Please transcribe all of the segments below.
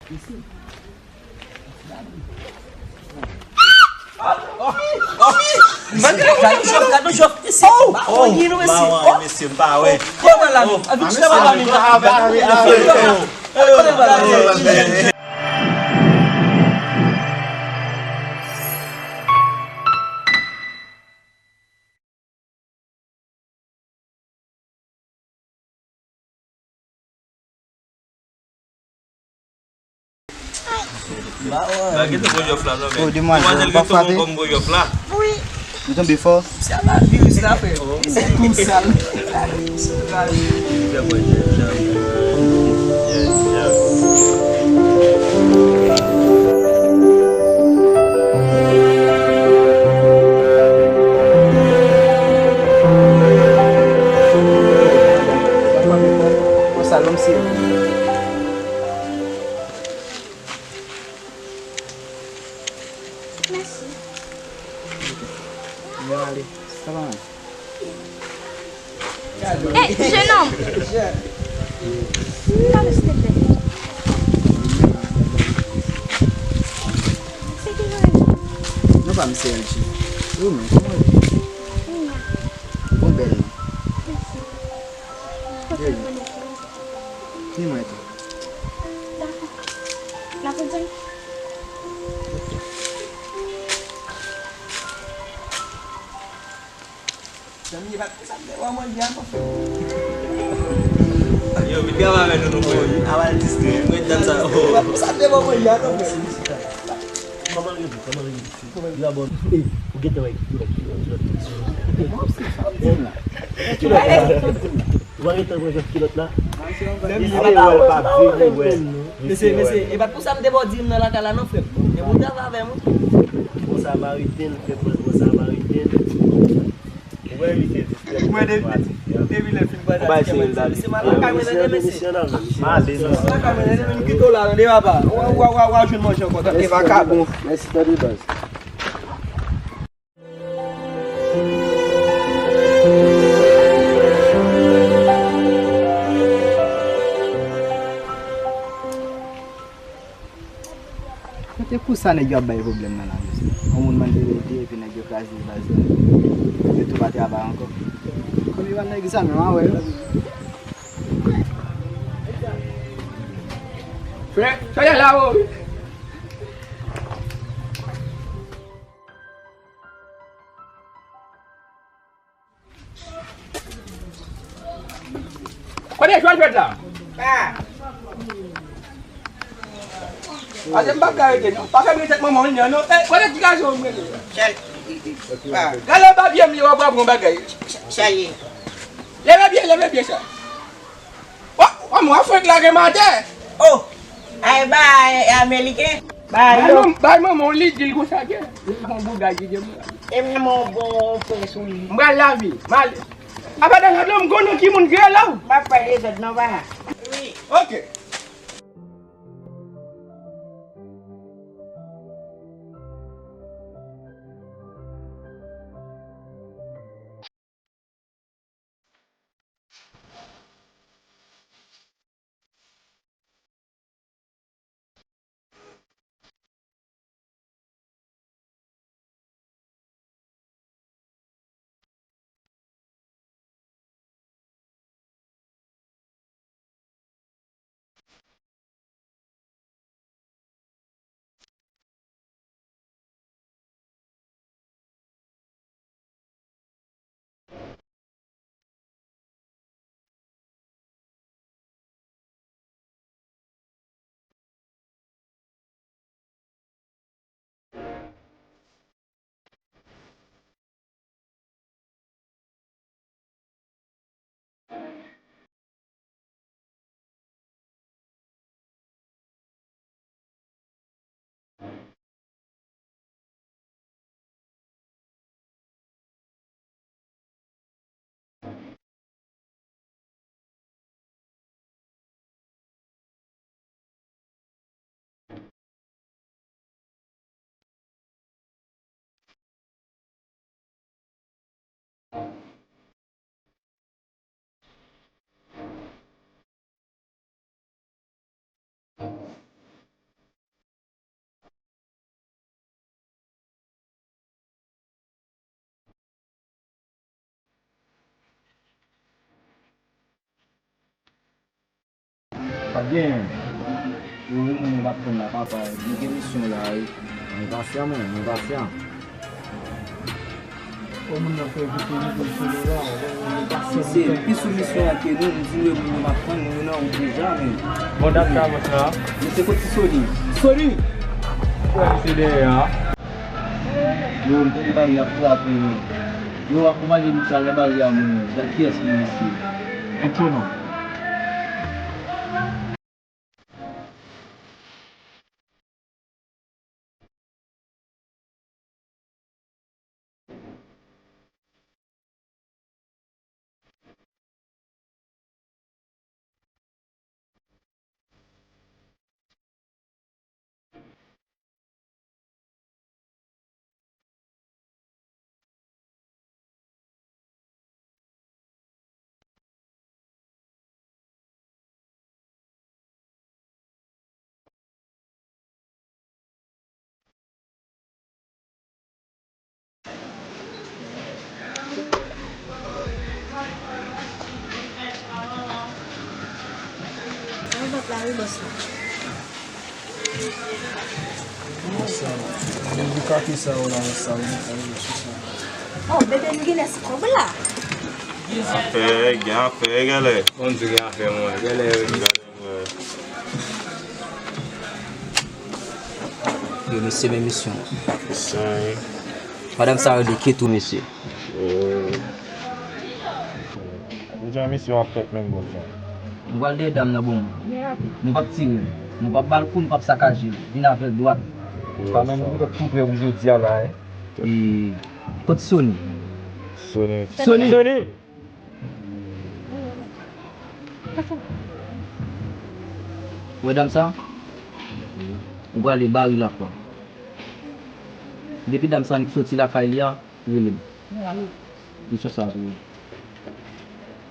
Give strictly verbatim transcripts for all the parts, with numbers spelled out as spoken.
Gad yon chòf, gad yon chòf. Mesye, pa wè nou, mesye. Maman, mesye, m pa wè. Kote l la menm? Avèk chèf la menm. Ba gentan gwo jòf la non men. Oh, demwazèl, ou pa frape? Kòm gwo jòf la. Wi. Nou tonbe fò. Se pa viris la frè. Se tou sal. Sa lòm se. Mèsi. Bon, ale. Sa va, man? Ey, jenòm! Pale, silteplè. Se ki nou menm? Non, pa misye L G. Ou menm, kòman w ye? Mwen byen. Bon, bèl non. Mèsi. Kote w konnen? Ni mwen tou. Dakò. N ap ret jwenn. Zanmi, e pa t pou sa m te ba w manje a non frè. Yo, vin travay avè nou non frè. Aval distrè. Mwen dat sa. E pa t pou sa m te ba w manje a non frè. Kòman l rele? Kòman l rele? Li abòne. Ey, ou gentan wè kilòt, kilòt, kilòt. Kilòt. Ou pa gentan wè kilòt la? Mesye, mesye, e pa t pou sa m te ba w di m nan lakay la non frè m. Depi w travay avè m wi. Bon Samariten, fè pòz bon Samariten. Ou wè misye. Ou wè depi, depi lè l fin pran sa ti kè mwen, misye malak a mwen tande mesye. Malak a mwen tande, men m kite w la tande papa. Wa, wa, wa, wa jwenn manje ankò tande. Mèsi, vakabon. Mèsi tande baz. Kote pou sa nèg yo ap bay pwoblèm nan la, mesye? Yon moun mande rete, epi nèg yo kraze baz la. Yo tou pa travay ankò. Kòm yo pa nan egzamen, w a wè. Frè, sa y a la, o. Kote jwèt jwèt la? Pase m p ap ka rete non. Pa fè m rete ak manman w non. Eh, kote ti gason m rete? Gade papye m li w ap pran bagay. Leve pye, leve pye sa. Wa, wa, mwen frenk lage m atè. Oh! Ay, bay, ameriken. Bay, bay, manman w li di l konsa ke. Li pran bouda ki gen mwen. E manman w bon prens ou ye. M pral lave. M ale. Apa dan jòt la, m konnen ki moun ki rele w. M ap pale jòt non, pa. Wi. Ok. Pa gen. Yo, yo, moun yo p ap tann la, papa. Nou gen misyon la, wi. Mwen pasyan, mwen, mwen pasyan. Fò moun nan fè vite, vite, vite, vite la. Misye pi sou misyon an ke nou, nou di nou e moun yo m ap tann, nou nan wout deja, men. Bon, dat sa, mwen la. Mesye, kot ti Sony? Sony! Wè, misye dèyè a. Yo, m tande bari ap frape, yo. Yo, akonpaye misye al nan bari a, moun yo. Gad kiyès li, mesye. Etwonan. Mwen vant la wi, bòs la. Bòs la, mwen di kake sa yo la, sa yo, sa yo, sou sa. Oh, bebe, nou gen lès kòb la. Afè, gen afè, genlè. Bon, di gen afè, mwen, genlè, wi. Yo, mesye, men misyon. Misyon, wi. Madanm sa rele Ketou, mesye. Oh. Ou di yon misyon ap fèt menm bon jan. Nou pral dèyè dam nan bon. Nou p ap tire l. Nou p ap ba l kou, nou p ap sakaje l. Vin avè l dwat. Ou pa menm poutèt tou prè pou jodi a la, en. E, kot Sony? Sony. Sony! Sony! Ou wè dam sa? Ou prale bari l akò. Depi dam sa annik soti lakay li a, rele m. Li chans la tou.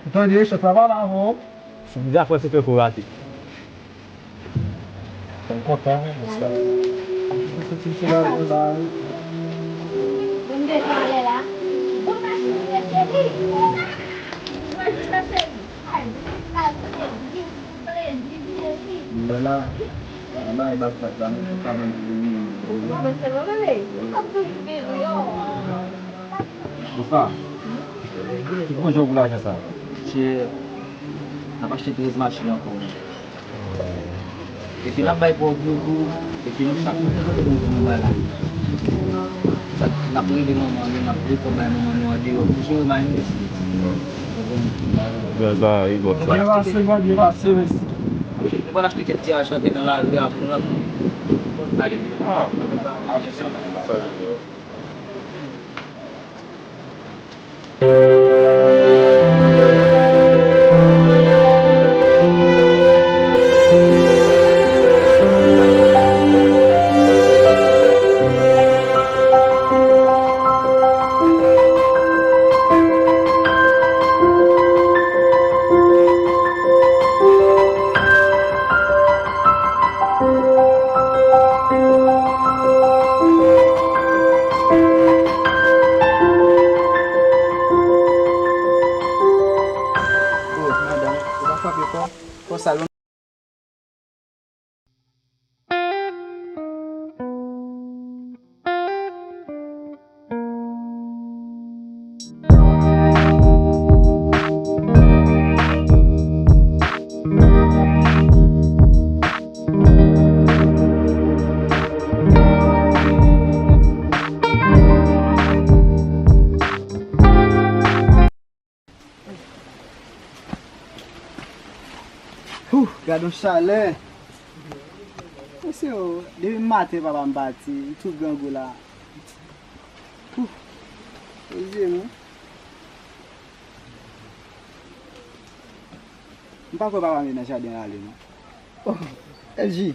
Ou tande, chans la pa la avè w. Fòk di afè se fè kou rate. Mwen kontan, wi, bòs la. Mwen soti sou la, la, wi. Mwen deja ale la. Bon, pa sou mesye li. Mwen sou mesye li. Ay, mwen sou mesye li. Mwen la. Mwen la, e bak fèt la, mwen pa mwen di mwen. Mwen se mwen, mwen. Mwen ap toujou vini, yo. Bòs la, ki pwojè w pou lajan sa? Chè, n ap achte trèz machin ankò. Epi n ap bay pòv yo tou, epi nou chak nou fè nou bay la. Sa, n ap rele manman nou, n ap voye kòb bay manman nou andeyò pou jere mayo. Bèl bagay, bòs la. Byen pase, byen pase, mèsi. Nou pral achte kèk ti achan nan lari a pou n ap ale. Ah. Oh, madanm, ou pa frape fò? Fò sa l. Hoo, gad yon chalè. Mesye, o, depi maten papa m pati, m tou grangou la. Hoo, o zye m wi. M pa kwè papa m te nan jaden ale, non. Oh, L G.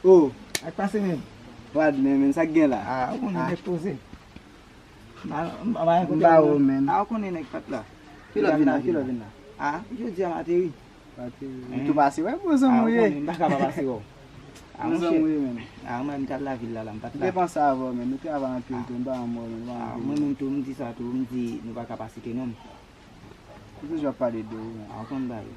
Oh. Sa k pase menm? What, man, man, sa k gen la? Ah, ou konnen nèg poze. M pa wè w, man. Ah, ou konnen nèg pa t la. Kilè w vin la, kilè w vin la? Ah, jodi a m ateri. M tou pase wè w, bon zanmi w ye. Ah, ou konnen, m pa ka pa pase wè w. Ah, bon zanmi w ye, man. Ah, mwen, m t al lavil la, la, m pa t la. M te panse avè w, man. Nou travay anpil tou, m pa wè w, man. Ah, mwen menm tou, m di sa tou, m di nou pa ka pa site non m. Ou toujou ap pale de ou, man. Ah, ou konn bagay.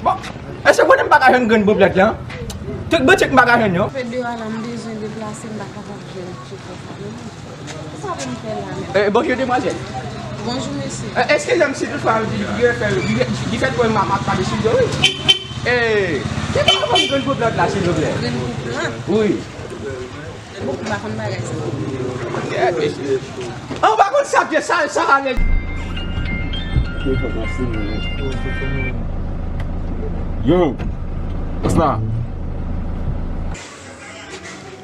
Bon, èske konnen m pa ka jwenn grenn boblèt la? Tout boutik m pa ka jwenn yo. Fè de a la, m bezwen deplase, m pa kapab jwenn tcheke sa non. Sa pou m fè la menm? Eh, bonjou, demwazèl. Bonjou, mesye. Eh, eskize m si toutfwa li, li fè, li, li fè twò m ap pale sou yo, wi. Eh, ki pa vann grenn boblèt la, silvouplè? Grenn boblèt? Wi. Bon, m pa konn bagay sa. Kèt, mesye. An, ou pa konn sa, pye sa, sa ale. Yo, bòs la.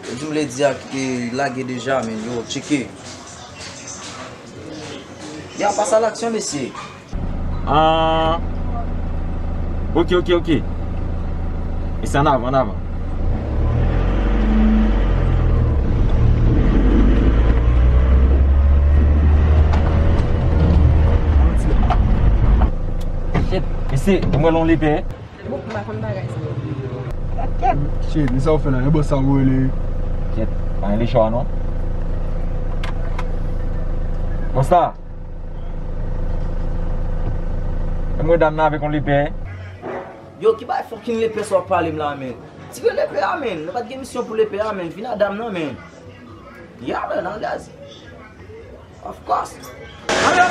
Yo di m ledi a ki lage deja, men yo, tcheke. Ya, pase a laksyon, mesye. Ah. Ok, ok, ok. Mesye, an avan, an avan. Shit, mesye, mwen lon lepè. Bon, m pa konn bagay sa. Shit, men sa w fè la, e bòs sa w rele. Shit, pa gen lechwa non. Bòs la. E mwen dam nan avèk yon lepè. Yo, ki bay fucking lepè sa w ap pale m la, men? Tire lepè a, men. Nou pa t gen misyon pou lepè a, men. Vin a dam nan, men. Yeah, man, alèz. Of course. Pa janm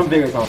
vire sa.